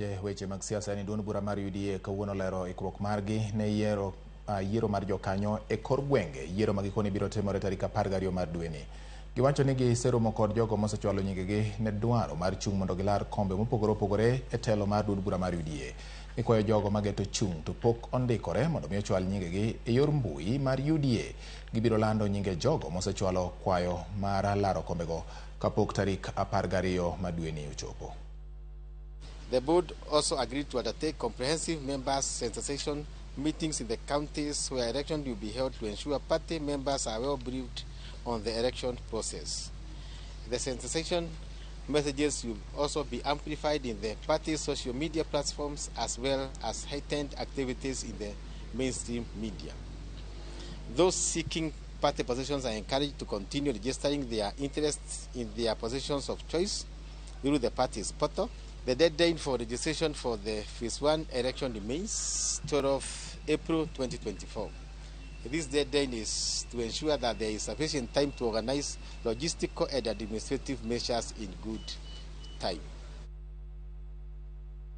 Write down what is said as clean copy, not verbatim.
Weche mag siasa ni duond bura mar UDA kawuono olero ikruok margi ne yiero yiero mar jokanyo e kor gwenge. Yiero ma gikone biro timore tarik 12 mar dweni. Giwacho ni giseromo kod jogo mosechwalo nyingegi ne dwaro mar chung' mondo gilar kombe mopogore opogore e telo mar duond bura mar UDA. Gikwayo jogo mageto chung' to pok ondikore mondo mi ochwal nyingegi e yor mbui mar UDA. Gibiro lando nyinge jogo mosechwalo kwayo mar laro kombego kapok tarik 12 ma dweni ochopo. The board also agreed to undertake comprehensive members sensitization meetings in the counties where election will be held to ensure party members are well briefed on the election process. The sensitization messages will also be amplified in the party's social media platforms as well as heightened activities in the mainstream media. Those seeking party positions are encouraged to continue registering their interests in their positions of choice through the party's portal. The deadline for registration for the Phase 1 election remains 12 April 2024. This deadline is to ensure that there is sufficient time to organize logistical and administrative measures in good time.